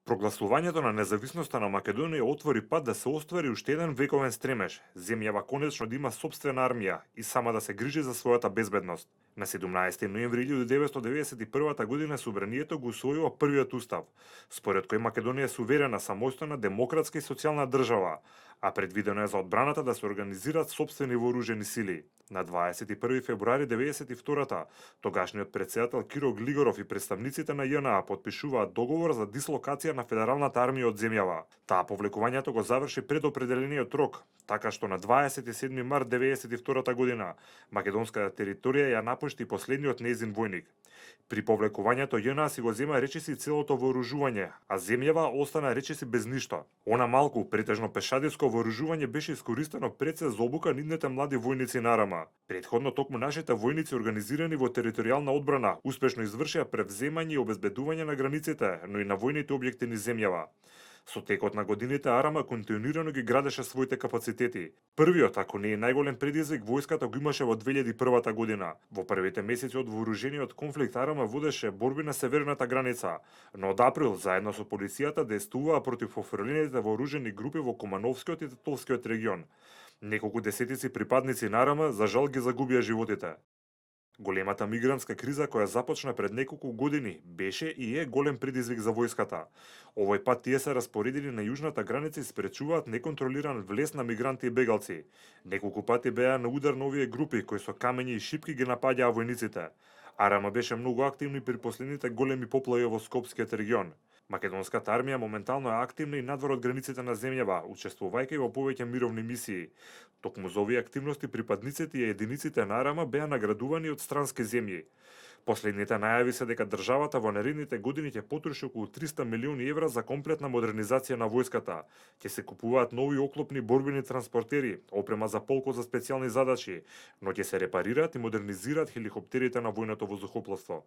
Прогласувањето на независноста на Македонија отвори пат да се оствари уште еден вековен стремеж, земјава конечно да има сопствена армија и сама да се грижи за својата безбедност. На 17 ноември 1991 година собранието го усвоила првиот устав, според кој Македонија е суверена, самостојна, демократска и социјална држава, а предвидено е за одбраната да се организираат сопствени вооружени сили. На 21 февруари 92-та, тогашниот претседател Киро Глигоров и представниците на ЈНА потпишуваат договор за дислокација на федералната армија од земјава. Таа повлекувањето го заврши пред определениот рок, така што на 27 март 92 година македонската територија ја напушти последниот нејзин војник. При повлекувањето ЈНА си го зема речиси целото вооружување, а земјава остана речиси без ништо. Она малку, претежно пешадиско вооружување беше искористено пред се за обука нивните млади војници на Арама. Предходно токму нашите војници организирани во територијална одбрана успешно извршија превземање и обезбедување на границите, но и на војните објекти низ земјава. Со текот на годините Арама континуирано ги градеше своите капацитети. Првиот, ако не е најголем предизвик, војската го имаше во 2001 година. Во првите месеци од вооружениот конфликт Арама водеше борби на северната граница, но од април заедно со полицијата действуваа против офрлените вооружени групи во Кумановскиот и Тетовскиот регион. Неколку десетици припадници на Арама за жал ги загубија животите. Големата мигрантска криза која започна пред неколку години беше и е голем предизвик за војската. Овој пат тие се распоредени на јужната граница и спречуваат неконтролиран влез на мигранти и бегалци. Неколку пати беа на удар на овие групи кои со камењи и шипки ги напаѓаа војниците. Арама беше многу активни при последните големи поплави во Скопскиот регион. Македонската армија моментално е активна и надвор од границите на земјава, учествувајќи во повеќе мировни мисии. Токму за овие активности припадниците и единиците на Арама беа наградувани од странски земји. Последните најави се дека државата во наредните години ќе потроши околу 300 милиони евра за комплетна модернизација на војската. Ќе се купуваат нови оклопни борбени транспортери, опрема за полкот за специјални задачи, но ќе се репарираат и модернизираат хеликоптерите на војното воздухопловство.